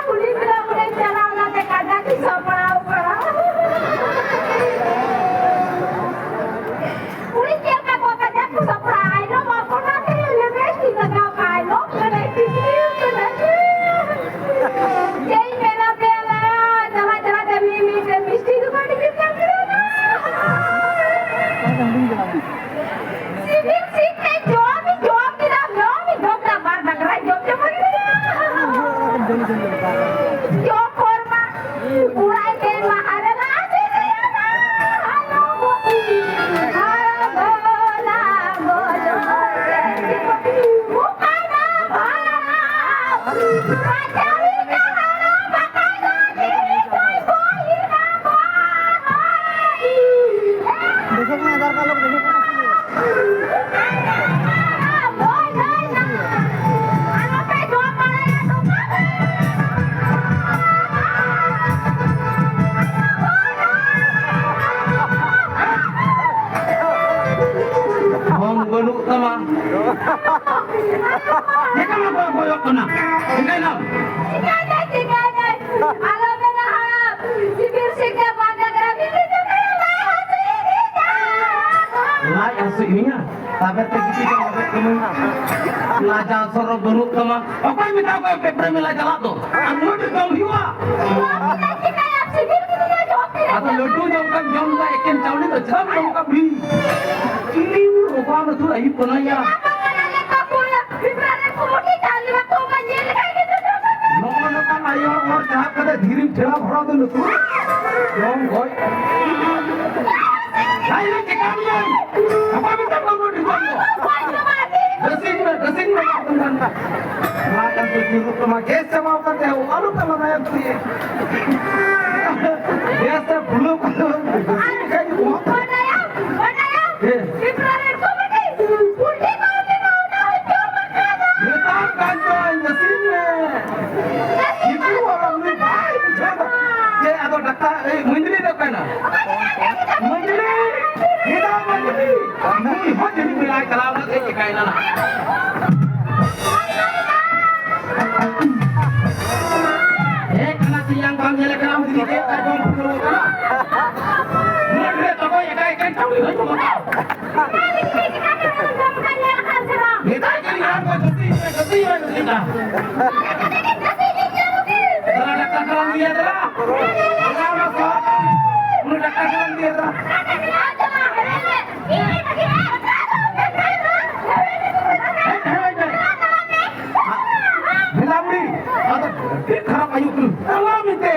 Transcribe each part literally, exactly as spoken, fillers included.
ᱠᱩᱞᱤ ᱠᱮᱫᱟ, ᱩᱱᱤ ᱪᱟᱞᱟᱣ ᱱᱟᱛᱮ ᱠᱟᱡᱟᱠ ᱤᱧ ᱥᱟᱯᱲᱟᱣ ᱠᱟᱱᱟ᱾ ᱩᱱᱤ ᱪᱮᱫ ᱞᱮᱠᱟ ᱠᱚ ᱠᱟᱡᱟᱠ ᱠᱚ ᱥᱟᱯᱲᱟᱣ, ᱟᱭ ᱱᱚ ᱢᱟ ᱠᱚᱴᱟ ᱛᱮ ᱞᱤᱯᱤᱥᱴᱤᱠ ᱞᱟᱜᱟᱣ ᱠᱟᱜ, ᱟᱭ ᱱᱚ ᱠᱟᱱᱟᱭ, ᱴᱤᱠᱞᱤ ᱠᱟᱱᱟᱭ᱾ ᱪᱮᱫ ᱤᱧ ᱢᱮᱱᱟ ᱯᱮᱭᱟ ᱞᱟᱭᱟ, ᱪᱟᱞᱟᱜ ᱪᱟᱞᱟᱜ ᱛᱮ ᱢᱤᱫ ᱢᱤᱫ ᱛᱮ ᱢᱤᱥᱴᱤ ᱫᱚᱠᱟᱱ ᱨᱮ ᱜᱤᱛᱤᱡ ᱠᱟᱱᱟ᱾ ᱥᱤᱵᱤᱞ ᱥᱤᱵᱤᱞ ᱛᱮ ᱡᱚᱢ ᱤᱧ ᱡᱚᱢ ᱠᱮᱫᱟ, ᱡᱚᱢ ᱤᱧ ᱡᱚᱢ ᱠᱮᱫᱟ, ᱵᱟᱨ ᱰᱟᱝᱨᱟᱧ ᱡᱚᱢ ᱪᱟᱵᱟ ᱠᱮᱫᱟ᱾ ᱡᱚᱢ ᱯᱚᱨ ᱢᱟ ᱚᱲᱟᱜ ᱤᱧ ᱫᱮᱡ ᱢᱟ, ᱟᱨ ᱞᱟᱦᱟ ᱥᱮᱫ ᱨᱮ ᱦᱟᱞᱚ ᱜᱚᱫ, ᱦᱟᱞᱚ ᱜᱚᱫ, ᱦᱟᱞᱚ ᱜᱚᱫ᱾ देखो ना, इधर का लोग देखो ना। ᱵᱟᱹᱱᱩᱜ ᱛᱟᱢᱟ᱾ ᱪᱮᱫ ᱠᱟᱱᱟ ᱠᱚ ᱠᱚᱭᱚᱜ ᱠᱟᱱᱟ? ᱪᱤᱠᱟᱹᱭᱱᱟᱢ? ᱪᱤᱠᱟᱹᱭᱱᱟᱭ, ᱪᱤᱠᱟᱹᱭᱱᱟᱭ? ᱟᱞᱚᱢ ᱢᱮᱱᱟ ᱦᱟᱲᱟᱢ, ᱥᱤᱵᱤᱞ ᱥᱤᱠᱟ ᱵᱟᱝ ᱜᱟᱜᱽᱨᱟ ᱵᱤᱱ ᱞᱟᱹᱭ ᱦᱚᱪᱚ ᱠᱟᱱᱟ, ᱞᱟᱡ ᱦᱟᱹᱥᱩᱭᱮᱫ ᱞᱤᱧᱟ᱾ ᱞᱟᱡ ᱦᱟᱹᱥᱩᱭᱮᱫ ᱢᱮᱭᱟ? ᱛᱟᱵᱮᱨ ᱛᱮ ᱜᱤᱛᱤᱡ ᱠᱟᱱᱟ, ᱞᱟᱡᱟᱣ ᱥᱚᱨᱚᱢ ᱵᱟᱹᱱᱩᱜ ᱛᱟᱢᱟ᱾ ᱚᱠᱚᱭ ᱢᱮᱛᱟ ᱠᱚᱣᱟ ᱯᱮᱯᱨᱮ ᱢᱮᱞᱟ ᱪᱟᱞᱟᱜ ᱫᱚ? ᱟᱨ ᱞᱟᱹᱰᱩ ᱡᱚᱢ ᱦᱩᱭᱩᱜᱼᱟ᱾ ᱪᱤᱠᱟᱹᱭᱟ, ᱥᱤᱵᱤᱞ ᱥᱤᱠᱟ ᱡᱚᱢ ᱠᱮᱫᱟ᱾ ᱟᱫᱚ ᱞᱟᱹᱰᱩ ᱡᱚᱢ ᱠᱷᱟᱱ ᱡᱚᱢ ᱫᱟ, ᱮᱠᱮᱱ ᱪᱟᱣᱞᱮ ᱫᱚ ᱪᱮᱫᱟᱢ ᱡᱚᱢ ᱠᱟᱜ ᱵᱤᱱ? ᱪᱤᱞᱤ ᱨᱚᱠᱚᱢ ᱟᱹᱛᱩ ᱟᱹᱭᱩᱵ ᱠᱟᱱᱟ ᱭᱟ? ᱱᱚᱜᱼᱚ ᱱᱚᱝᱠᱟᱱ ᱟᱭᱳ ᱦᱚᱲ ᱡᱟᱦᱟᱸ ᱠᱟᱛᱮ ᱫᱷᱤᱨᱤᱢ ᱴᱷᱮᱞᱟᱣ ᱵᱷᱚᱨᱟᱣ ᱫᱚ ᱱᱩᱠᱩ᱾ ᱡᱚᱢ ᱜᱚᱡ᱾ ᱦᱟᱭ ᱨᱮ, ᱪᱮᱠᱟᱢ ᱧᱟᱢ? ᱜᱟᱯᱟ ᱢᱮᱛᱟᱜ ᱢᱮ, ᱩᱱᱟᱹᱜ ᱰᱷᱮᱨ ᱫᱚ᱾ ᱰᱨᱮᱥᱤᱝ ᱢᱮ, ᱰᱨᱮᱥᱤᱝ ᱢᱮ, ᱵᱟᱝᱠᱷᱟᱱ ᱞᱟᱡ ᱦᱟᱹᱥᱩ ᱡᱩᱨᱩᱜ ᱛᱟᱢᱟ, ᱜᱮᱥ ᱪᱟᱵᱟᱣ ᱠᱟᱱ ᱛᱟᱭᱟ, ᱟᱞᱚ ᱛᱟᱢᱟ ᱢᱟᱭᱟᱢ ᱛᱮ᱾ ᱜᱮᱥ ᱛᱮ ᱯᱷᱩᱞᱟᱹᱣ ᱯᱷᱩᱞᱟᱹᱣ ᱵᱟᱰᱟᱭᱟᱢ, ᱵᱟᱰᱟᱭᱟᱢ, ᱦᱮᱸ᱾ ᱵᱤᱯᱨᱚᱞᱮᱱ ᱠᱚ ᱠᱟᱹᱴᱤᱡ ᱯᱩᱞᱴᱤ ᱠᱚ ᱵᱮᱱᱟᱣ ᱮᱫᱟ, ᱦᱚᱭᱛᱳ ᱵᱟᱠᱷᱟᱱ ᱫᱚ᱾ ᱢᱮᱛᱟᱢ ᱠᱟᱱ ᱫᱚᱧ, ᱱᱟᱥᱮᱭᱟᱜ ᱢᱮ᱾ ᱥᱤᱵᱤᱞ ᱵᱟᱵᱟ ᱩᱱᱤ ᱵᱟᱭ ᱵᱩᱡᱷᱟᱹᱣ ᱫᱟ᱾ ᱪᱮᱫ ᱟᱫᱚ ᱰᱟᱠᱛᱟᱨ, ᱮᱭ, ᱢᱟᱹᱡᱽᱞᱤ ᱫᱚ ᱚᱠᱟᱭᱮᱱᱟ? ᱢᱟᱹᱡᱽᱞᱤ, ᱦᱮᱸᱫᱟ ᱢᱟᱹᱡᱽᱞᱤ᱾ ᱱᱩᱭ ᱦᱚᱸ ᱡᱟᱹᱱᱤᱡ ᱢᱮᱞᱟᱭ ᱪᱟᱞᱟᱣ ᱮᱱᱟ, ᱪᱮᱫ ᱪᱤᱠᱟᱹᱭᱮᱱᱟ ᱱᱟᱜ? ᱫᱮᱞᱟ ᱰᱟᱠᱛᱟᱨ ᱴᱷᱮᱱ ᱞᱟᱝ ᱤᱫᱤᱭᱟ, ᱫᱮᱞᱟ᱾ ᱫᱮᱞᱟ, ᱚᱱᱟ ᱥᱚᱦᱚᱨ ᱠᱷᱚᱱ ᱩᱱᱤ ᱰᱟᱠᱛᱟᱨ ᱴᱷᱮᱱ ᱞᱟᱝ ᱤᱫᱤᱭᱟ, ᱫᱮᱞᱟ᱾ ᱦᱮᱡ, ᱦᱮᱡ, ᱦᱮᱡ, ᱦᱮᱡ᱾ ᱵᱷᱮᱫᱟ ᱵᱩᱲᱦᱤ, ᱟᱫᱚ ᱟᱹᱰᱤ ᱠᱷᱟᱨᱟᱯ ᱟᱭᱩ ᱠᱟᱱᱟ᱾ ᱪᱟᱞᱟᱣ ᱢᱮᱱᱛᱮ᱾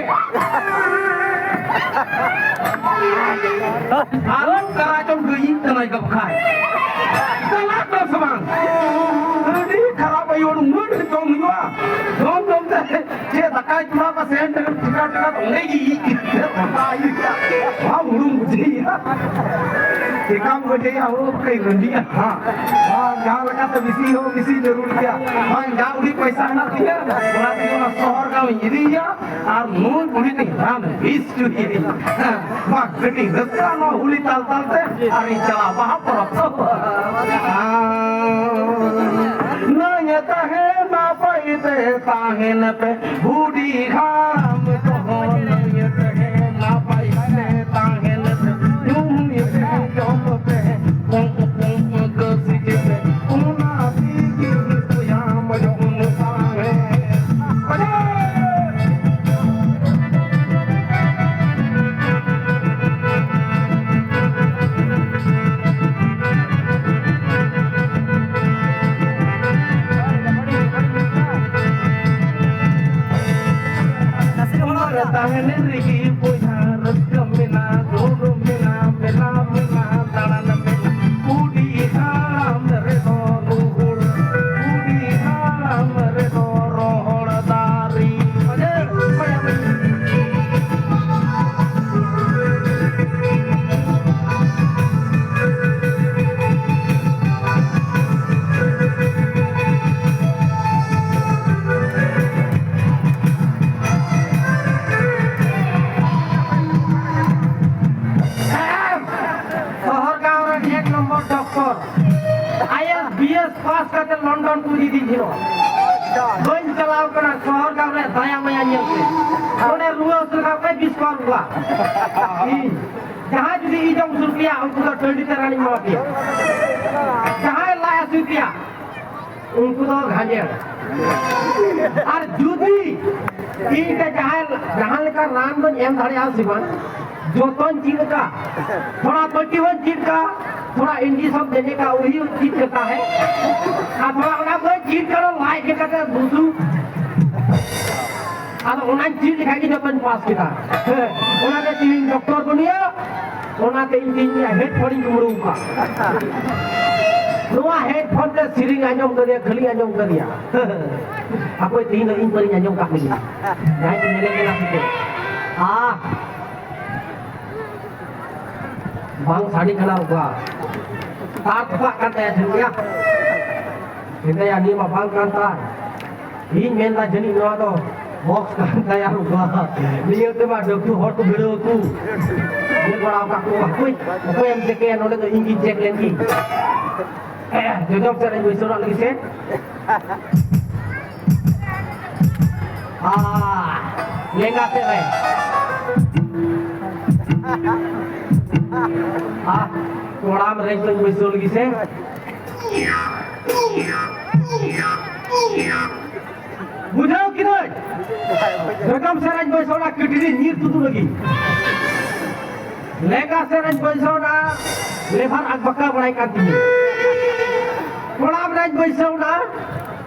ᱟᱞᱚᱢ ᱠᱟᱨᱟ ᱪᱚᱢ ᱜᱟᱹᱭᱤᱡ ᱠᱟᱱᱟᱭ ᱜᱟᱯᱠᱷᱟᱭ᱾ ᱪᱟᱞᱟᱜ ᱠᱟᱱᱟ ᱥᱮ ᱵᱟᱝ? ᱟᱹᱰᱤ ᱠᱷᱟᱨᱟᱯ ᱟᱭᱩ, ᱩᱱᱟᱹᱜ ᱰᱷᱮᱨ ᱡᱚᱢ ᱦᱩᱭᱩᱜᱼᱟ᱾ ᱡᱚᱢ ᱡᱚᱢ ᱛᱮ ᱪᱮᱫ ᱫᱟᱠᱟᱭ ᱪᱚᱸᱫᱟ ᱠᱟᱜ ᱥᱮᱱ ᱴᱷᱮᱠᱟ ᱴᱷᱮᱠᱟ ᱚᱸᱰᱮ ᱜᱮ ᱤᱡ ᱠᱮᱫ ᱛᱮ ᱫᱟᱠᱟ ᱤᱡ ᱠᱮᱫ᱾ ᱵᱟᱢ ᱦᱩᱲᱩᱢ ᱵᱩᱡᱷᱟᱹᱣᱮᱭᱟ᱾ ᱪᱮᱠᱟᱢ ᱵᱩᱡᱷᱟᱹᱣᱮᱭᱟ ᱦᱩᱲᱩ ᱵᱟᱠᱷᱟᱡ ᱨᱟᱺᱰᱤᱜᱼᱟ ᱦᱟᱸᱜ᱾ ᱵᱟᱝ, ᱡᱟᱦᱟᱸ ᱞᱮᱠᱟᱛᱮ ᱵᱮᱥᱤ ᱦᱚᱸ ᱵᱮᱥᱤ ᱡᱟᱹᱨᱩᱲ ᱜᱮᱭᱟ᱾ ᱵᱟᱝ, ᱡᱟ ᱩᱰᱤ ᱯᱚᱭᱥᱟ ᱦᱮᱱᱟᱜ ᱛᱤᱧᱟ, ᱚᱱᱟ ᱛᱮᱜᱮ ᱚᱱᱟ ᱥᱚᱦᱚᱨ ᱜᱟᱢ ᱤᱧ ᱤᱫᱤᱭᱮᱭᱟ᱾ ᱟᱨ ᱱᱩᱭ ᱵᱩᱲᱦᱤ ᱫᱚᱧ ᱨᱟᱱ ᱵᱮᱥ ᱦᱚᱪᱚᱭᱮᱭᱟ᱾ ᱵᱟᱝ, ᱠᱟᱹᱴᱤᱡ ᱨᱟᱹᱥᱠᱟᱹ ᱱᱚᱣᱟ ᱦᱩᱞᱤ ᱛᱟᱞ ᱛᱟᱞ ᱛᱮ ᱟᱨᱤᱧ ᱪᱟᱞᱟᱜᱼᱟ ᱵᱟᱦᱟ ᱯᱚᱨᱚᱵᱽ ᱫᱚ᱾ ᱱᱟᱭ ᱛᱟᱦᱮᱸ ᱱᱟᱯᱟᱭ ᱛᱮ ᱛᱟᱦᱮᱱ ᱯᱮ, ᱵᱩᱰᱷᱤ ᱦᱟᱲᱟᱢ ᱠᱚᱦᱚᱸ ᱱᱟᱭ ᱛᱟᱦᱮᱸ ᱱᱟᱯᱟᱭ ᱛᱮ ᱛᱟᱦᱮᱱ ᱯᱮ, ᱧᱩᱭ ᱯᱮ, ᱡᱚᱢ ᱯᱮ, ᱠᱚᱢ ᱠᱚᱢ ᱠᱟᱹᱥᱤ ᱯᱮ, ᱚᱱᱟ ᱛᱮᱜᱮ ᱵᱚᱭᱦᱟ ᱢᱚᱡᱽ ᱵᱚᱱ ᱛᱟᱦᱮᱸ᱾ ᱛᱟᱦᱮᱱ ᱨᱮᱜᱮ ᱵᱚᱭᱦᱟ ᱨᱟᱹᱥᱠᱟᱹ ᱢᱮᱱᱟᱜ, ᱫᱩᱲᱩᱵ ᱢᱮᱱᱟᱜ, ᱢᱮᱞᱟ ᱢᱮᱱᱟᱜ, ᱫᱟᱬᱟᱱ ᱢᱮᱱᱟᱜ᱾ ᱵᱩᱰᱷᱤ ᱦᱟᱲᱟᱢ ᱨᱮᱫᱚ ᱨᱚᱦᱚᱲ, ᱵᱩᱰᱷᱤ ᱦᱟᱲᱟᱢ ᱨᱮᱫᱚ ᱨᱚᱦᱚᱲ ᱫᱟᱨᱮ᱾ ᱥᱚᱦᱚᱨ ᱜᱟᱶ ᱨᱮᱱ ᱮᱠ number doctor, I S, B S pass ᱠᱟᱛᱮ ᱞᱚᱱᱰᱚᱱ ᱠᱚ ᱤᱫᱤ ᱫᱤᱧ ᱦᱤᱨᱚᱜ᱾ ᱵᱟᱹᱧ ᱪᱟᱞᱟᱣ ᱠᱟᱱᱟ ᱥᱚᱦᱚᱨ ᱜᱟᱶ ᱨᱮ ᱫᱟᱭᱟ ᱢᱟᱭᱟ ᱧᱮᱞ ᱛᱮ᱾ ᱚᱸᱰᱮ ᱨᱩᱣᱟᱹ ᱦᱟᱹᱥᱩ ᱞᱮᱠᱷᱟᱱ ᱚᱠᱚᱭ ᱵᱤᱥ ᱠᱚ ᱟᱹᱜᱩᱣᱟ? ᱤᱧ᱾ ᱡᱟᱦᱟᱸᱭ ᱡᱩᱫᱤ ᱤᱧ ᱡᱚᱢ ᱦᱚᱪᱚ ᱯᱮᱭᱟ, ᱩᱱᱠᱩ ᱫᱚ ᱴᱟᱺᱰᱤ ᱛᱮ ᱨᱟᱱᱤᱧ ᱮᱢᱟ ᱯᱮᱭᱟ᱾ ᱡᱟᱦᱟᱸᱭ ᱞᱟᱡ ᱦᱟᱹᱥᱩ ᱯᱮᱭᱟ, ᱩᱱᱠᱩ ᱫᱚ ᱜᱷᱟᱸᱡᱮᱲ᱾ ᱟᱨ ᱡᱩᱫᱤ ᱤᱧ ᱛᱮ ᱡᱟᱦᱟᱸ, ᱡᱟᱦᱟᱸ ᱞᱮᱠᱟ ᱨᱟᱱ ᱫᱚᱧ ᱮᱢ ᱫᱟᱲᱮᱭᱟᱜᱼᱟ ᱥᱮ ᱵᱟᱝ, ᱡᱚᱛᱚᱧ ᱪᱮᱫ ᱟᱠᱟᱫ᱾ ᱛᱷᱚᱲᱟ ᱯᱟᱹᱴᱤ ᱦᱚᱸᱧ ᱪᱮᱫ ᱟᱠᱟᱫ, ᱛᱷᱚᱲᱟ injection ᱫᱮᱱᱮ ᱠᱟ ᱩᱦᱤ ᱦᱚᱸᱧ ᱪᱮᱫ ᱟᱠᱟᱫ ᱛᱟᱦᱮᱸ᱾ ᱟᱨ ᱛᱷᱚᱲᱟ ᱚᱱᱟ ᱠᱚ ᱪᱮᱫ ᱠᱟᱫᱟ, ᱞᱟᱡ ᱜᱮ ᱠᱟᱛᱮ ᱵᱩᱥᱩ᱾ ᱟᱫᱚ ᱚᱱᱟᱧ ᱪᱮᱫ ᱞᱮᱠᱷᱟᱡ ᱜᱮ ᱡᱚᱛᱚᱧ ᱯᱟᱥ ᱠᱮᱫᱟ᱾ ᱦᱮᱸ, ᱚᱱᱟᱛᱮ ᱛᱮᱦᱮᱧ ᱰᱚᱠᱴᱚᱨ ᱵᱟᱹᱱᱩᱭᱟ, ᱚᱱᱟᱛᱮ ᱤᱧ ᱛᱮᱦᱮᱧ ᱤᱧᱟᱹᱜ headphone ᱤᱧ ᱠᱩᱢᱲᱩ ᱟᱠᱟᱫ᱾ ᱱᱚᱣᱟ headphone ᱛᱮ ᱥᱮᱨᱮᱧ ᱟᱸᱡᱚᱢ ᱠᱟᱫᱮᱭᱟ, ᱠᱷᱟᱹᱞᱤ ᱟᱸᱡᱚᱢ ᱠᱟᱫᱮᱭᱟ᱾ ᱦᱟᱯᱳᱭ, ᱛᱮᱦᱮᱧ ᱫᱚ ᱤᱧ ᱯᱟᱹᱨᱤᱧ ᱟᱸᱡᱚᱢ ᱠᱟᱜ ᱞᱮᱜᱮ᱾ ᱡᱟᱦᱟᱸᱭ ᱠᱚ ᱧᱮᱞᱮ ᱠᱟᱱᱟ ᱥᱮ ᱪᱮᱫ? ᱟᱦ! ᱵᱟᱝ ᱥᱟᱰᱮ ᱠᱟᱱᱟ ᱚᱠᱟ᱾ ᱛᱟᱨ ᱛᱚᱯᱟᱜ ᱠᱟᱱ ᱛᱟᱭᱟ ᱴᱷᱤᱠ ᱜᱮᱭᱟ᱾ ᱴᱷᱤᱠ ᱜᱮᱭᱟ, ᱱᱤᱭᱟᱹ ᱢᱟ ᱵᱟᱝ ᱠᱟᱱ ᱛᱟᱨ᱾ ᱤᱧ ᱢᱮᱱᱫᱟ ᱡᱟᱹᱱᱤᱡ ᱱᱚᱣᱟ ᱫᱚ box ᱠᱟᱱ ᱛᱟᱭᱟ ᱚᱠᱟ᱾ ᱱᱤᱭᱟᱹ ᱛᱮᱢᱟ ᱰᱟᱹᱠᱩ ᱦᱚᱲ ᱠᱚ ᱵᱷᱤᱲᱟᱹᱣ ᱠᱚ᱾ ᱧᱮᱞ ᱵᱟᱲᱟ ᱟᱠᱟᱫ ᱠᱚᱣᱟ᱾ ᱦᱟᱯᱳᱭ, ᱚᱠᱚᱭᱮᱢ ᱪᱮᱠᱮᱭᱟ ᱱᱚᱰᱮ ᱫᱚ ᱤᱧ ᱜᱤᱧ check ᱞᱮᱱ ᱜᱤᱧ᱾ ᱡᱚᱡᱚᱢ ᱥᱮᱫ ᱨᱮᱧ ᱵᱟᱹᱭᱥᱟᱹᱣ ᱞᱟᱜ ᱞᱟᱹᱜᱤᱫ ᱥᱮ᱾ ᱟᱨ ᱞᱮᱸᱜᱟ ᱥᱮᱫ ᱨᱮ᱾ ᱟᱨ ᱠᱚᱲᱟᱢ ᱨᱮ ᱫᱚᱧ ᱵᱟᱹᱭᱥᱟᱹᱣ ᱞᱟᱹᱜᱤᱫ ᱥᱮ᱾ ᱵᱩᱡᱷᱟᱹᱣ ᱠᱤᱫᱟᱹᱧ᱾ ᱡᱚᱡᱚᱢ ᱥᱮᱫ ᱨᱮᱧ ᱵᱟᱹᱭᱥᱟᱹᱣ ᱞᱟᱜ ᱠᱟᱹᱴᱤᱡ ᱨᱮ ᱧᱤᱨ ᱛᱩᱫᱩᱜ ᱞᱟᱹᱜᱤᱫ᱾ ᱞᱮᱸᱜᱟ ᱥᱮᱫ ᱨᱮᱧ ᱵᱟᱹᱭᱥᱟᱹᱣ ᱮᱱᱟ, lever ᱟᱠᱵᱟᱠᱟ ᱵᱟᱲᱟᱭ ᱠᱟᱱ ᱛᱤᱧᱟᱹ᱾ ᱠᱚᱲᱟᱢ ᱨᱮᱧ ᱵᱟᱹᱭᱥᱟᱹᱣ ᱮᱱᱟ,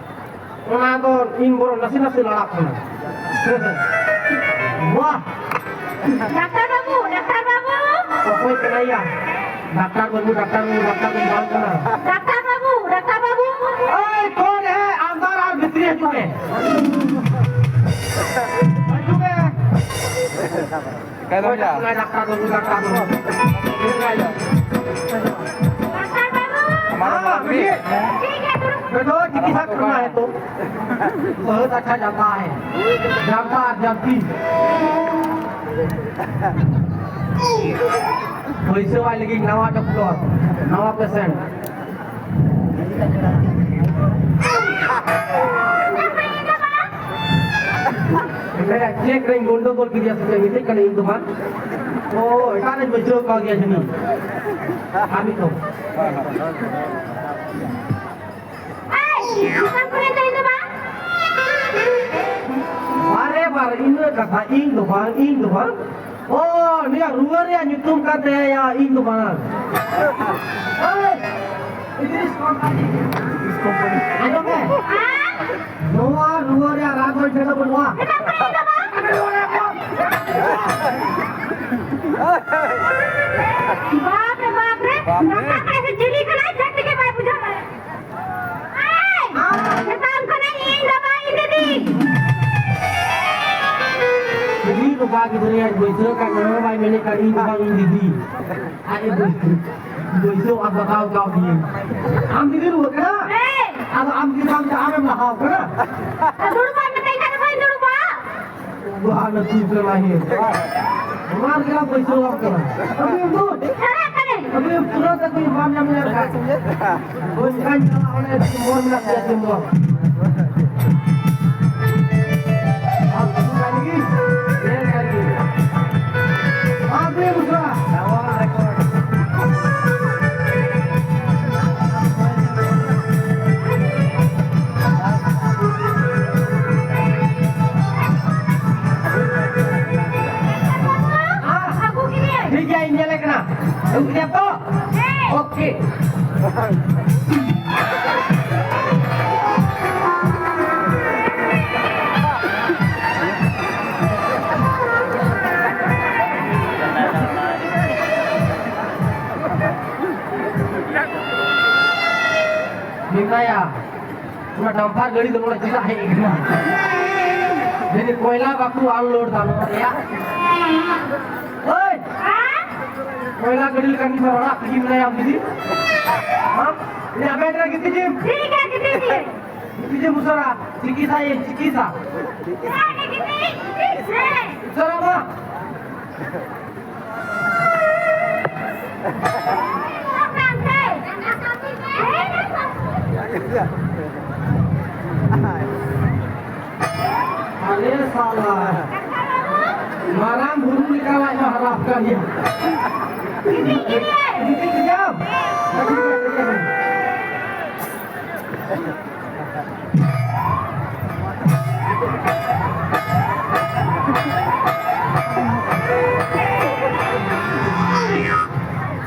ᱚᱱᱟ ᱫᱚ ᱤᱧ ᱵᱚᱨᱚᱝ ᱱᱟᱥᱮ ᱱᱟᱥᱮ ᱞᱟᱲᱟᱜ ᱠᱟᱱᱟ᱾ ᱵᱟᱦ! ᱰᱟᱠᱛᱟᱨ ᱵᱟᱹᱵᱩ, ᱰᱟᱠᱛᱟᱨ ᱵᱟᱹᱵᱩ! ᱚᱠᱚᱭ ᱠᱟᱱᱟᱭᱟ? ᱰᱟᱠᱛᱟᱨ ᱵᱟᱹᱵᱩ, ᱰᱟᱠᱛᱟᱨ ᱵᱟᱹᱵᱩ, ᱰᱟᱠᱛᱟᱨ ᱵᱟᱹᱵᱩ ᱵᱟᱝ ᱠᱟᱱᱟ᱾ ᱰᱟᱠᱛᱟᱨ ᱵᱟᱹᱵᱩ, ᱰᱟᱠᱛᱟᱨ ᱵᱟᱹᱵᱩ! ᱳᱭ, ᱠᱚᱱ ᱦᱮ? ᱟᱱᱫᱟᱨ ᱟᱨ ᱵᱷᱤᱛᱨᱤ ᱦᱤᱡᱩᱜ ᱢᱮ᱾ ᱦᱤᱡᱩᱜ ᱢᱮ᱾ ᱠᱟᱭᱫᱚᱢ ᱡᱟ᱾ ᱰᱟᱠᱛᱟᱨ ᱵᱟᱹᱵᱩ, ᱰᱟᱠᱛᱟᱨ ᱵᱟᱹᱵᱩ᱾ ᱰᱟᱠᱛᱟᱨ ᱵᱟᱹᱵᱩ᱾ ᱟᱢᱟᱨ ᱦᱮᱸ, ᱵᱟᱹᱵᱩ᱾ ᱵᱤᱴᱤ᱾ ᱴᱷᱤᱠ ᱜᱮᱭᱟ, ᱫᱩᱲᱩᱵ᱾ ᱵᱮᱴᱟ, ᱪᱤᱠᱤᱛᱥᱟ ᱠᱟᱨᱱᱟ ᱦᱮ ᱛᱚ᱾ ᱵᱚᱦᱩᱛ ᱟᱪᱪᱷᱟ ᱡᱟᱱᱛᱟ ᱦᱮ᱾ ᱡᱟᱱᱛᱟ ᱟᱨ ᱡᱟᱱᱛᱤ᱾ ᱵᱟᱹᱭᱥᱟᱹᱣᱟᱭ ᱞᱟᱹᱜᱤᱫ ᱱᱟᱣᱟ ᱰᱚᱠᱴᱚᱨ, ᱱᱟᱣᱟ patient᱾ ᱢᱮᱛᱟᱭᱟ, check ᱨᱮᱧ ᱜᱚᱱᱰᱚᱜᱳᱞ ᱠᱮᱫᱮᱭᱟ ᱥᱮ ᱪᱮᱫ? ᱢᱤᱛᱟᱹᱧ ᱠᱟᱱᱟ, ᱤᱧ ᱫᱚ ᱵᱟᱝ᱾ ᱚ, ᱮᱴᱟᱜ ᱨᱮᱧ ᱵᱟᱹᱭᱥᱟᱹᱣ ᱠᱟᱣ ᱜᱮᱭᱟ ᱡᱟᱹᱱᱤᱡ᱾ ᱟᱨ ᱢᱤᱫ ᱫᱚᱢ᱾ ᱵᱟᱝ ᱠᱚ ᱞᱟᱹᱭ ᱫᱟ, ᱤᱧ ᱫᱚ ᱵᱟᱝ᱾ ᱵᱟᱨᱮ ᱵᱟᱨ ᱤᱱᱟᱹ ᱠᱟᱛᱷᱟ, ᱤᱧ ᱫᱚ ᱵᱟᱝ, ᱤᱧ ᱫᱚ ᱵᱟᱝ᱾ ᱚ, ᱱᱤᱭᱟᱹ ᱨᱩᱣᱟᱹ ᱨᱮᱭᱟᱜ ᱧᱩᱛᱩᱢ ᱠᱟᱱ ᱛᱟᱭᱟ, ᱤᱧ ᱫᱚ ᱵᱟᱝ᱾ ᱮᱭ, ᱤᱫᱨᱤᱥ ᱠᱚᱢᱯᱟᱱᱤ᱾ ᱤᱫᱨᱤᱥ ᱠᱚᱢᱯᱟᱱᱤ᱾ ᱟᱸᱡᱚᱢ ᱢᱮ᱾ ᱦᱮᱸ? ᱱᱚᱣᱟ ᱨᱩᱣᱟᱹ ᱨᱮᱭᱟᱜ ᱨᱟᱱ ᱫᱚ ᱤᱧ ᱴᱷᱮᱱ ᱫᱚ ᱵᱟᱹᱱᱩᱜᱼᱟ᱾ ᱢᱮᱛᱟᱢ ᱠᱟᱱᱟ, ᱤᱧ ᱫᱚ ᱵᱟᱝ᱾ ᱵᱟᱯ ᱨᱮ, ᱵᱟᱯ ᱨᱮ᱾ ᱰᱟᱠᱛᱟᱨ ᱠᱟᱱᱟᱭ ᱥᱮ ᱡᱤᱞᱤ ᱠᱟᱱᱟᱭ, ᱡᱟᱹᱛ ᱜᱮ ᱵᱟᱭ ᱵᱩᱡᱷᱟᱹᱣ ᱫᱟᱲᱮᱭᱟᱜ᱾ ᱮᱭ! ᱢᱮᱛᱟᱢ ᱠᱟᱹᱱᱟᱹᱧ ᱤᱧ ᱫᱚ ᱵᱟᱝ, ᱤᱧ ᱫᱤᱫᱤ᱾ ᱩᱱᱤ ᱵᱟᱵᱟ ᱜᱤᱫᱽᱨᱟᱹᱭᱟᱜ ᱵᱟᱹᱭᱥᱟᱹᱣ ᱠᱟᱜ ᱢᱮ, ᱵᱟᱭ ᱢᱮᱱᱮᱫ ᱠᱟᱱ ᱤᱧ ᱫᱚ ᱵᱟᱝ, ᱤᱧ ᱫᱤᱫᱤ᱾ ᱟᱡ ᱮ ᱵᱟᱹᱭᱥᱟᱹᱣ, ᱵᱟᱹᱭᱥᱟᱹᱣ ᱟᱨ ᱵᱟᱛᱟᱣ ᱠᱟᱣ ᱫᱤᱧᱟᱹ᱾ ᱟᱢ ᱫᱤᱫᱤ ᱨᱩᱣᱟᱹᱜ ᱠᱟᱱᱟ? ᱦᱮᱸ᱾ ᱟᱫᱚ ᱟᱢ ᱫᱤᱫᱤ ᱵᱟᱢ ᱪᱟᱞᱟᱜᱼᱟ, ᱟᱢᱮᱢ ᱞᱟᱦᱟᱣ ᱠᱟᱱᱟ? ᱫᱩᱲᱩᱵ ᱵᱟᱢ ᱢᱮᱛᱟᱹᱧ ᱠᱷᱟᱱ ᱫᱚ ᱵᱟᱹᱧ ᱫᱩᱲᱩᱵᱼᱟ᱾ ᱵᱟᱦᱟ ᱞᱟᱹᱴᱩ ᱠᱟᱱᱟ ᱦᱮ᱾ ᱚᱱᱟ ᱨᱮᱜᱮ ᱞᱟᱝ ᱵᱟᱹᱭᱥᱟᱹᱣ ᱟᱢ ᱠᱟᱱᱟ᱾ ᱟᱹᱜᱩᱭ ᱩᱫᱩᱜ᱾ ᱪᱟᱞᱟᱜ ᱠᱟᱹᱱᱟᱹᱧ᱾ ᱟᱹᱜᱩᱭ ᱛᱩᱨᱟᱹᱛ ᱟᱹᱜᱩᱭ, ᱵᱟᱢ ᱧᱟᱢ ᱞᱮᱱ ᱠᱷᱟᱱ᱾ ᱵᱟᱹᱧ ᱠᱟᱱ ᱪᱟᱞᱟᱜ, ᱚᱸᱰᱮ ᱢᱚᱨ ᱢᱮᱱᱟᱜ ᱜᱮᱭᱟ, ᱡᱚᱢ ᱢᱚᱨ᱾ ᱟᱢ ᱠᱟᱱ ᱜᱮ? ᱦᱮᱸ, ᱠᱟᱱ ᱜᱮ᱾ ᱟᱹᱜᱩᱭ ᱩᱥᱟᱹᱨᱟ᱾ ᱟᱹᱜᱩ ᱠᱮᱫᱮᱭᱟᱭ᱾ ᱴᱷᱤᱠ ᱜᱮᱭᱟ, ᱤᱧ ᱧᱮᱞᱮ ᱠᱟᱱᱟ᱾ ᱟᱹᱜᱩ ᱠᱮᱫᱮᱭᱟ ᱛᱚ? ᱦᱮᱸ᱾ ᱳᱠᱮ᱾ ᱢᱮᱛᱟᱭᱟ, ᱚᱱᱟ ᱰᱟᱢᱯᱟᱨ ᱜᱟᱹᱰᱤ ᱫᱚ ᱱᱚᱰᱮ ᱪᱮᱫᱟᱜ ᱦᱮᱡ ᱟᱠᱟᱱᱟ? ᱡᱟᱹᱱᱤᱡ ᱠᱚᱭᱞᱟ ᱵᱟᱠᱚ ᱟᱱᱞᱳᱰ ᱫᱟ ᱱᱚᱣᱟ ᱨᱮᱭᱟᱜ᱾ ᱳᱭ! ᱠᱚᱭᱞᱟ ᱜᱟᱹᱰᱤ ᱞᱮᱠᱟ ᱢᱤᱫ ᱦᱚᱲ ᱚᱲᱟᱜ ᱛᱤᱜᱤ ᱢᱮᱱᱟᱭᱟ ᱟᱢ ᱫᱤᱫᱤ? ᱦᱮᱸ? ᱤᱧᱟᱹᱜ ᱵᱮᱰ ᱨᱮ ᱜᱤᱛᱤᱡ ᱢᱮ᱾ ᱴᱷᱤᱠ ᱜᱮᱭᱟ, ᱜᱤᱛᱤᱡ ᱢᱮ᱾ ᱜᱤᱛᱤᱡ ᱢᱮ ᱩᱥᱟᱹᱨᱟ᱾ ᱪᱤᱠᱤᱛᱥᱟᱭᱟᱹᱧ, ᱪᱤᱠᱤᱛᱥᱟ᱾ ᱦᱮᱸ, ᱜᱤᱛᱤᱡ ᱢᱮ᱾ ᱩᱥᱟᱹᱨᱟ ᱢᱟ᱾ ᱟᱨᱮ ᱥᱟᱞᱟ, ᱢᱟᱨᱟᱝ ᱵᱩᱨᱩ ᱞᱮᱠᱟ ᱞᱟᱡ ᱢᱟ ᱦᱟᱨᱟ ᱟᱠᱟᱱ ᱜᱮᱭᱟ᱾ ᱜᱤᱛᱤᱡ ᱜᱮᱭᱟᱢ? ᱜᱤᱛᱤᱡ ᱜᱮᱭᱟᱢ? ᱜᱤᱛᱤᱡ ᱜᱮᱭᱟᱢ?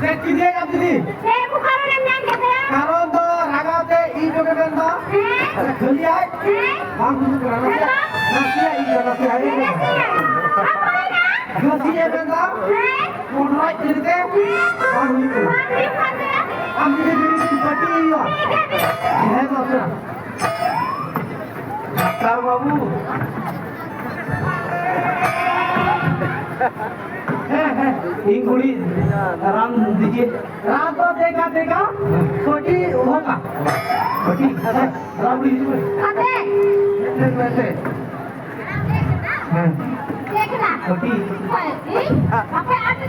ᱪᱮᱫ ᱠᱮᱫᱮᱭᱟᱭ ᱟᱢ ᱫᱤᱫᱤ? ᱦᱮᱸ, ᱚᱠᱟ ᱨᱮᱢ ᱧᱟᱢ ᱠᱮᱫᱮᱭᱟ? ᱠᱟᱨᱚᱱ ᱫᱚ ᱨᱟᱜᱟᱣ ᱛᱮ ᱤᱧ ᱡᱚᱜᱮ ᱢᱮᱱᱫᱟ᱾ ᱦᱮᱸ? ᱠᱷᱟᱹᱞᱤᱭᱟᱭ? ᱦᱮᱸ? ᱵᱟᱝ ᱦᱩᱭᱩᱜ ᱠᱟᱱᱟ᱾ ᱱᱟᱥᱮ, ᱦᱮᱸ? ᱱᱟᱥᱮᱭᱟᱜ ᱤᱧ ᱫᱚ, ᱱᱟᱥᱮᱭᱟᱜ ᱤᱧ ᱫᱚ᱾ ᱦᱮᱸ, ᱱᱟᱥᱮᱭᱟᱜ᱾ ᱟᱢ ᱵᱟᱲᱟᱭᱟ? ᱱᱟᱥᱮᱭᱟᱜ ᱢᱮᱱᱫᱟ᱾ ᱦᱮᱸ? ᱯᱚᱱᱨᱚᱭ ᱛᱟᱹᱨᱤᱠᱷ ᱨᱮ ᱵᱟᱝ ᱦᱩᱭᱩᱜ ᱠᱟᱱᱟ᱾ ᱟᱢ ᱡᱩᱫᱤ ᱵᱤᱱᱤᱰ ᱯᱟᱹᱴᱤ ᱦᱩᱭᱩᱜᱼᱟ᱾ ᱦᱮᱸ, ᱢᱟᱥᱴᱟᱨ᱾ ᱰᱟᱠᱛᱟᱨ ᱵᱟᱹᱵᱩ᱾ ᱦᱮᱸ, ᱦᱮᱸ, ᱤᱧ ᱠᱩᱲᱤ ᱨᱟᱱ ᱫᱤᱡᱮ᱾ ᱨᱟᱱ ᱫᱚ ᱫᱮᱜᱟ, ᱫᱮᱜᱟ, ᱯᱟᱹᱴᱤ ᱦᱚᱸ ᱵᱟᱝ᱾ ᱯᱟᱹᱴᱤ, ᱦᱮᱸ, ᱨᱟᱱ ᱫᱤᱡᱮ᱾ ᱦᱮᱸ᱾ ᱪᱮᱫ ᱠᱟᱱᱟ? ᱠᱟᱹᱴᱤᱡ᱾ ᱚᱠᱚᱭ? ᱤᱧ? ᱟᱯᱮ ᱟᱹᱰᱤ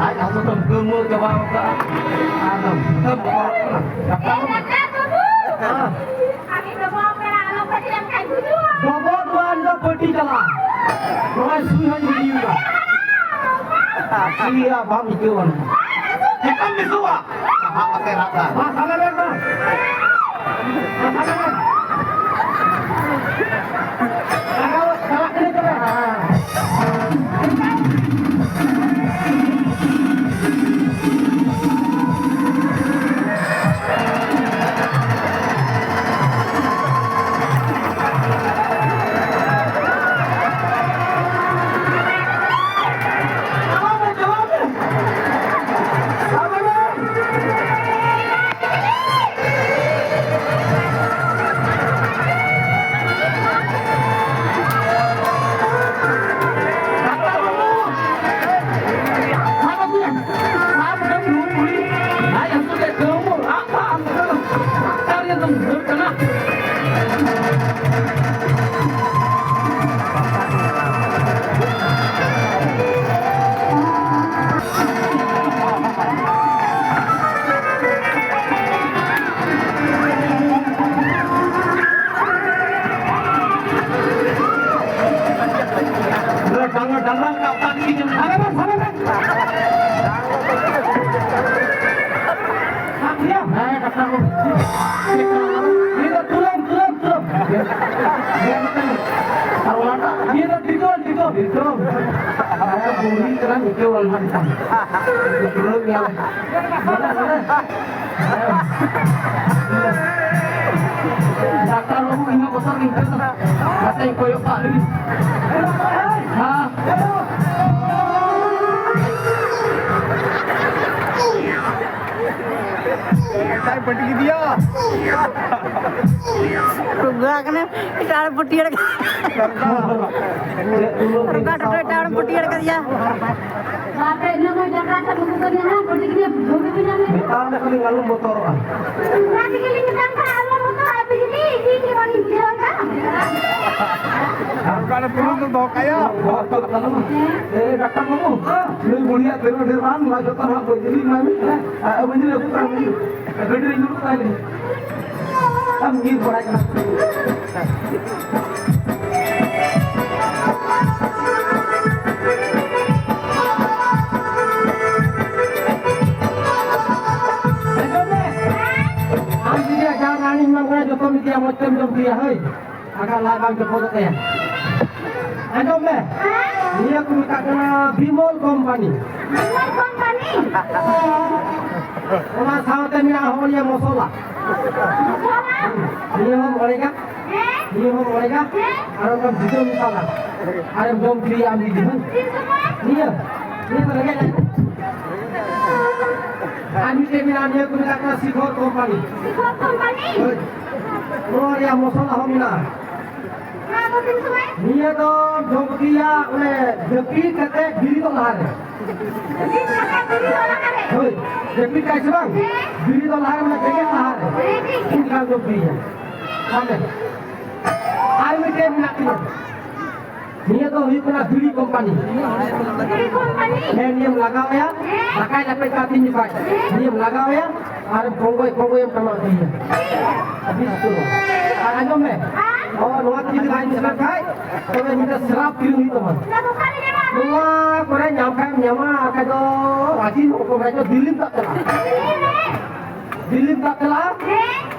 ᱟᱡ ᱦᱚᱸ ᱛᱚᱢ ᱠᱟᱹᱢᱟᱹ ᱪᱟᱵᱟ ᱟᱠᱟᱫᱼᱟ᱾ ᱟᱨ ᱫᱚᱢ ᱫᱚᱢ ᱵᱚᱞᱚᱜ ᱠᱟᱱᱟ᱾ ᱮ, ᱰᱟᱠᱛᱟᱨ ᱵᱟᱹᱵᱩ᱾ ᱦᱮᱸ᱾ ᱟᱹᱵᱤᱱ ᱫᱚ ᱵᱟᱯ ᱯᱮᱲᱟ ᱟᱞᱚ ᱠᱷᱚᱡ ᱞᱮᱱ ᱠᱷᱟᱡ ᱜᱩᱡᱩᱜᱼᱟ᱾ ᱵᱟᱵᱟ ᱫᱚ ᱟᱹᱰᱤ ᱫᱚ ᱯᱟᱹᱴᱤ ᱪᱟᱞᱟᱜᱼᱟ᱾ ᱱᱚᱜᱼᱚᱭ ᱥᱩᱭ ᱦᱚᱸᱧ ᱜᱤᱰᱤ ᱟᱠᱟᱫ᱾ ᱟᱹᱰᱤ ᱟᱜ ᱵᱟᱢ ᱟᱹᱭᱠᱟᱹᱣᱟ᱾ ᱪᱮᱫ ᱮᱢ ᱵᱤᱥᱩᱜᱼᱟ? ᱥᱟᱵ ᱠᱟᱛᱮ ᱨᱟᱜ ᱫᱟ᱾ ᱢᱟ ᱥᱟᱵᱮ ᱵᱮᱱ ᱢᱟ᱾ ᱢᱟ ᱥᱟᱵᱮ ᱵᱮᱱ᱾ ᱞᱟᱜᱟᱣ ᱪᱟᱞᱟᱜ ᱠᱟᱹᱱᱟᱹᱧ ᱛᱚᱵᱮ᱾ ᱰᱟᱝᱨᱟ, ᱰᱟᱝᱨᱟ ᱨᱮᱱᱟᱜ ᱚᱠᱟ ᱛᱮᱜᱮ ᱧᱮᱞ ᱥᱟᱵ ᱠᱮᱫᱟ? ᱥᱟᱵ ᱠᱮᱫᱟ? ᱦᱮᱸ, ᱱᱤᱭᱟᱹ ᱫᱚ ᱛᱩᱞᱟᱹᱢ, ᱛᱩᱞᱟᱹᱢ, ᱛᱩᱞᱟᱹᱢ᱾ ᱟᱨ ᱚᱱᱟᱴᱟᱜ, ᱱᱤᱭᱟᱹ ᱫᱚ ᱰᱤᱴᱚᱞ, ᱰᱤᱴᱚᱞ, ᱰᱤᱴᱚᱞ᱾ ᱟᱨ ᱵᱩᱲᱦᱤ ᱠᱟᱱᱟ, ᱰᱤᱴᱚᱞ ᱟᱨ ᱦᱟᱱ ᱠᱟᱱ᱾ ᱰᱤᱴᱚᱞ ᱜᱮᱭᱟ᱾ ᱰᱟᱠᱛᱟᱨ ᱵᱟᱹᱵᱩ, ᱤᱧ ᱦᱚᱸ ᱵᱚᱛᱚᱨ ᱜᱤᱧ ᱟᱹᱭᱠᱟᱹᱣ ᱫᱟ᱾ ᱜᱟᱛᱮᱧ ᱠᱚᱭᱚᱜ ᱠᱟᱜ ᱞᱟᱹᱜᱤᱫ᱾ ᱦᱮᱸ᱾ ᱮᱴᱟᱜ ᱯᱟᱹᱴᱤ ᱠᱮᱫᱮᱭᱟ᱾ ᱨᱩᱜᱟ ᱠᱟᱱᱟ, ᱮᱴᱟᱜ ᱯᱟᱹᱴᱤ ᱟᱲᱟᱜ᱾ ᱨᱩᱜᱟ ᱴᱚᱴᱚ ᱮᱴᱟᱜ ᱯᱟᱹᱴᱤ ᱟᱲᱟᱜ ᱠᱟᱫᱮᱭᱟ᱾ ᱵᱟᱯᱨᱮ, ᱤᱱᱟᱹ ᱢᱟ ᱡᱟᱸᱜᱟ ᱴᱷᱮᱱ ᱩᱠᱩ ᱠᱚ ᱧᱟᱢᱟ, ᱯᱟᱹᱴᱤ ᱠᱮᱫᱮᱭᱟ, ᱵᱷᱩᱜᱤ ᱠᱚ ᱧᱟᱢᱟ᱾ ᱢᱮᱛᱟᱢ ᱠᱟᱹᱱᱟᱹᱧ ᱟᱞᱚᱢ ᱵᱚᱛᱚᱨᱚᱜᱼᱟ᱾ ᱚᱱᱟ ᱛᱮᱜᱮ ᱞᱤᱧ ᱢᱮᱛᱟᱢ ᱠᱟᱱᱟ, ᱟᱞᱚᱢ ᱵᱚᱛᱚᱨᱚᱜᱼᱟ, ᱵᱤᱡᱽᱞᱤ, ᱤᱧ ᱜᱮ ᱵᱟᱹᱧ ᱵᱩᱡᱷᱟᱹᱣ ᱫᱟ᱾ ᱚᱠᱟᱨᱮ ᱯᱩᱞᱤᱥ ᱫᱚ ᱫᱚᱦᱚ ᱠᱟᱭᱟ? ᱵᱚᱛᱚᱨᱚᱜ ᱠᱟᱱᱟ᱾ ᱮ, ᱰᱟᱠᱛᱟᱨ ᱵᱟᱹᱵᱩ, ᱱᱩᱭ ᱵᱩᱲᱦᱤᱭᱟᱜ ᱛᱤᱱᱟᱹᱜ ᱰᱷᱮᱨ ᱨᱟᱱ, ᱱᱚᱣᱟ ᱡᱚᱛᱚ ᱱᱟᱦᱟᱜ ᱵᱤᱡᱽᱞᱤ ᱮᱢᱟᱭ ᱢᱮ᱾ ᱟᱨ ᱵᱤᱡᱽᱞᱤ ᱟᱹᱜᱩ ᱠᱟᱜ ᱢᱮ᱾ ᱜᱟᱹᱰᱤ ᱨᱮ ᱫᱩᱲᱩᱵ ᱛᱟᱦᱮᱸ ᱞᱮᱱ᱾ ᱟᱢ ᱧᱤᱨ ᱵᱟᱲᱟᱭ ᱠᱟᱱᱟ᱾ ᱟᱸᱡᱚᱢ ᱢᱮ᱾ ᱟᱢ ᱡᱩᱫᱤ ᱟᱡᱟᱨ ᱨᱟᱱᱤᱧ ᱮᱢᱟᱢ ᱠᱟᱱᱟ, ᱡᱚᱛᱚᱢ ᱤᱫᱤᱭᱟ, ᱢᱚᱡᱽ ᱛᱮᱢ ᱡᱚᱢ ᱤᱫᱤᱭᱟ, ᱦᱳᱭ᱾ ᱟᱜᱟᱨ ᱞᱟᱡ ᱵᱟᱝ ᱡᱚᱯᱚᱫᱚᱜ ᱛᱟᱭᱟ᱾ ᱟᱸᱡᱚᱢ ᱢᱮ᱾ ᱱᱤᱭᱟᱹ ᱠᱚ ᱢᱮᱛᱟᱜ ᱠᱟᱱᱟ ᱵᱤᱢᱚᱞ ᱠᱳᱢᱯᱟᱱᱤ᱾ ᱵᱤᱢᱚᱞ ᱠᱳᱢᱯᱟᱱᱤ? ᱚᱱᱟ ᱥᱟᱶᱛᱮ ᱢᱮᱱᱟᱜᱼᱟ ᱦᱚᱸᱜᱼᱚ ᱱᱤᱭᱟᱹ ᱢᱚᱥᱞᱟ᱾ ᱢᱚᱥᱞᱟ? ᱱᱤᱭᱟᱹ ᱦᱚᱸ ᱢᱚᱬᱮ ᱜᱟ᱾ ᱦᱮᱸ? ᱱᱤᱭᱟᱹ ᱦᱚᱸ ᱢᱚᱬᱮ ᱜᱟ᱾ ᱦᱮᱸ? ᱟᱨ ᱚᱱᱠᱟ ᱡᱩᱫᱟᱹ ᱢᱮᱥᱟᱞᱟ᱾ ᱟᱨᱮᱢ ᱡᱚᱢ ᱦᱚᱪᱚᱭᱮᱭᱟ ᱟᱢ ᱡᱩᱫᱤ, ᱦᱮᱸ? ᱛᱤᱱ ᱥᱚᱢᱚᱭ? ᱱᱤᱭᱟᱹ, ᱱᱤᱭᱟᱹ ᱫᱚ ᱨᱮᱸᱜᱮᱡ ᱟᱭ᱾ ᱟᱨ ᱢᱤᱫᱴᱮᱱ ᱢᱮᱱᱟᱜᱼᱟ, ᱱᱤᱭᱟᱹ ᱠᱚ ᱢᱮᱛᱟᱜ ᱠᱟᱱᱟ ᱥᱤᱠᱷᱚᱨ ᱠᱳᱢᱯᱟᱱᱤ᱾ ᱥᱤᱠᱷᱚᱨ ᱠᱳᱢᱯᱟᱱᱤ? ᱦᱳᱭ᱾ ᱱᱚᱣᱟ ᱨᱮᱭᱟᱜ ᱢᱚᱥᱞᱟ ᱦᱚᱸ ᱢᱮᱱᱟᱜᱼᱟ᱾ ᱱᱚᱣᱟ ᱫᱚ ᱛᱤᱱ ᱥᱚᱢᱚᱭ? ᱱᱤᱭᱟᱹ ᱫᱚ ᱡᱚᱢ ᱦᱚᱪᱚᱭᱮᱭᱟ, ᱚᱱᱮ ᱡᱟᱹᱯᱤᱫ ᱠᱟᱛᱮ ᱵᱮᱨᱮᱫᱚᱜ ᱞᱟᱦᱟᱨᱮ᱾ ᱡᱟᱹᱯᱤᱫ ᱠᱟᱛᱮ ᱵᱮᱨᱮᱫᱚᱜ ᱞᱟᱦᱟᱨᱮ? ᱦᱳᱭ, ᱡᱟᱹᱯᱤᱫ ᱠᱟᱭ ᱥᱮ ᱵᱟᱝ? ᱦᱮᱸ᱾ ᱵᱮᱨᱮᱫᱚᱜ ᱞᱟᱦᱟᱨᱮ, ᱢᱟᱱᱮ ᱵᱮᱸᱜᱮᱫ ᱞᱟᱦᱟᱨᱮ᱾ ᱦᱮᱸ, ᱴᱷᱤᱠ᱾ ᱩᱱᱠᱟ ᱡᱚᱢ ᱦᱚᱪᱚᱭᱮᱭᱟ᱾ ᱥᱟᱵ ᱢᱮ᱾ ᱟᱨ ᱢᱤᱫᱴᱮᱱ ᱢᱮᱱᱟᱜ ᱛᱤᱧᱟᱹ᱾ ᱱᱤᱭᱟᱹ ᱫᱚ ᱦᱩᱭᱩᱜ ᱠᱟᱱᱟ ᱵᱤᱲᱤ ᱠᱳᱢᱯᱟᱱᱤ᱾ ᱵᱤᱲᱤ ᱠᱳᱢᱯᱟᱱᱤ? ᱦᱮᱸ, ᱱᱤᱭᱟᱹᱢ ᱞᱟᱜᱟᱣ ᱟᱭᱟ, ᱦᱮᱸ᱾ ᱫᱟᱠᱟᱭ ᱞᱟᱯᱮ ᱠᱟᱜ ᱛᱤᱧ ᱡᱚᱠᱷᱟᱡ, ᱦᱮᱸ᱾ ᱱᱤᱭᱟᱹᱢ ᱞᱟᱜᱟᱣ ᱟᱭᱟ, ᱟᱨ ᱠᱚᱸᱜᱚᱭ, ᱠᱚᱸᱜᱚᱭᱮᱢ ᱴᱟᱱᱟᱣ ᱤᱫᱤᱭᱮᱭᱟ᱾ ᱵᱤᱥ ᱠᱤᱞᱳ᱾ ᱟᱨ ᱟᱸᱡᱚᱢ ᱢᱮ, ᱦᱮᱸ᱾ ᱚ, ᱱᱚᱣᱟ ᱛᱮ ᱡᱩᱫᱤ ᱵᱟᱭ ᱵᱮᱥ ᱞᱮᱱ ᱠᱷᱟᱡ, ᱛᱚᱵᱮ ᱢᱤᱫᱴᱮᱱ ᱥᱨᱟᱯ ᱠᱤᱨᱤᱧ ᱦᱩᱭᱩᱜ ᱛᱟᱢᱟ᱾ ᱚᱱᱟ ᱫᱚ ᱚᱠᱟᱨᱮ ᱧᱟᱢᱟ? ᱱᱚᱣᱟ ᱠᱚᱨᱮ ᱧᱟᱢ ᱠᱷᱟᱡ ᱧᱟᱢᱟ, ᱟᱨ ᱵᱟᱠᱷᱟᱡ ᱫᱚ ᱨᱟᱸᱪᱤ ᱱᱚᱜᱼᱚ ᱠᱚ ᱵᱷᱟᱡᱟ ᱫᱤᱞᱞᱤᱢ ᱛᱟᱵ ᱪᱟᱞᱟᱜᱼᱟ᱾ ᱫᱤᱞᱞᱤ ᱨᱮ? ᱫᱤᱞᱞᱤᱢ ᱛᱟᱵ ᱪᱟᱞᱟᱜᱼᱟ᱾ ᱦᱮᱸ᱾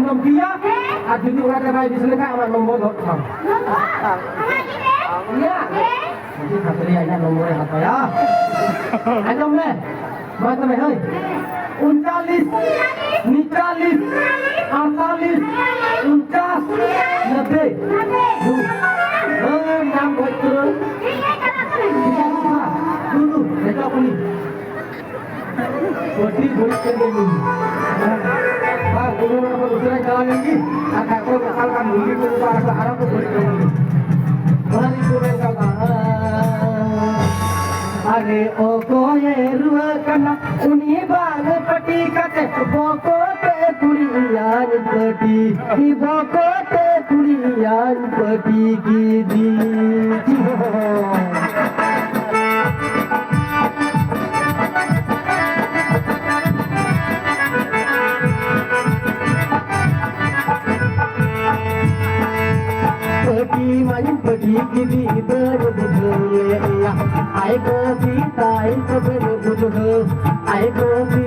ᱟᱢ ᱫᱚᱢ ᱛᱤᱭᱟ? ᱦᱮᱸ᱾ ᱟᱨ ᱡᱩᱫᱤ ᱚᱲᱟᱜ ᱨᱮ ᱵᱟᱭ ᱵᱤᱥ ᱞᱮᱠᱷᱟᱱ, ᱟᱢᱟᱜ ᱱᱚᱢᱵᱚᱨ ᱫᱚᱦᱚ ᱠᱟᱜ ᱛᱟᱢ᱾ ᱱᱚᱢᱵᱚᱨ? ᱟᱢᱟᱜ ᱜᱮ? ᱤᱧᱟᱹᱜ? ᱦᱮᱸ᱾ ᱡᱩᱫᱤ ᱠᱷᱟᱹᱯᱟᱹᱨᱤᱭᱟ, ᱤᱧᱟᱹᱜ ᱱᱚᱢᱵᱚᱨᱮ ᱦᱟᱛᱟᱭᱟ᱾ ᱟᱸᱡᱚᱢ ᱢᱮ᱾ ᱢᱟ ᱛᱚᱵᱮ, ᱦᱳᱭ᱾ ᱩᱱᱪᱟᱞᱤᱥ, ᱱᱤᱪᱟᱞᱤᱥ, ᱟᱴᱛᱟᱞᱤᱥ, ᱩᱱᱪᱟᱥ, ᱱᱚᱵᱵᱮ᱾ ᱦᱳᱭ, ᱧᱟᱢ ᱜᱚᱡ ᱩᱛᱟᱹᱨ᱾ ᱴᱷᱤᱠ ᱟᱪᱷᱮ, ᱵᱟ᱾ ᱫᱩ, ᱫᱩ, ᱱᱤᱛᱚᱜ ᱠᱷᱚᱱᱤᱧ᱾ ᱯᱟᱹᱴᱤ ᱵᱟᱹᱲᱤᱡ ᱠᱟᱱ ᱜᱮᱭᱟ ᱤᱧ᱾ ᱵᱟ, ᱠᱳᱱᱳ ᱨᱚᱠᱚᱢ ᱩᱥᱟᱹᱨᱟ ᱪᱟᱞᱟᱣ ᱞᱮᱱ ᱜᱮ᱾ ᱟᱨ ᱠᱷᱟᱡ ᱚᱠᱚᱭ ᱠᱚ ᱚᱠᱟ ᱞᱮᱠᱟ ᱢᱩᱞᱤ ᱠᱚ ᱩᱱᱠᱩ ᱟᱨᱚ ᱠᱚ, ᱟᱨᱚ ᱠᱚ ᱵᱟᱹᱲᱤᱡ ᱠᱟᱱᱟ᱾ ᱚᱱᱟ ᱜᱮ ᱠᱚ ᱢᱮᱱ ᱠᱟᱫᱟ᱾ ᱟᱨᱮ ᱚᱠᱚᱭᱮ ᱨᱩᱣᱟᱹᱜ ᱠᱟᱱᱟ, ᱩᱱᱤ ᱵᱟᱝ ᱯᱟᱹᱴᱤ ᱠᱟᱛᱮ ᱵᱚᱠᱚᱛ ᱮ ᱠᱩᱲᱤᱭᱟᱹᱧ ᱯᱟᱹᱴᱤ, ᱵᱚᱠᱚᱛ ᱮ ᱠᱩᱲᱤᱭᱟᱹᱧ ᱯᱟᱹᱴᱤ ᱠᱤᱫᱤ᱾ ᱯᱟᱹᱴᱤ ᱢᱟᱧ ᱯᱟᱹᱴᱤ ᱠᱤᱫᱤ ᱵᱟᱹᱧ ᱵᱩᱡᱷᱟᱹᱣ ᱞᱮᱭᱟ, ᱟᱭ ᱠᱚ ᱥᱤᱛᱟᱭ ᱠᱚ ᱵᱟᱹᱧ ᱵᱩᱡᱷᱟᱹᱣ, ᱟᱭ ᱠᱚ ᱥᱤ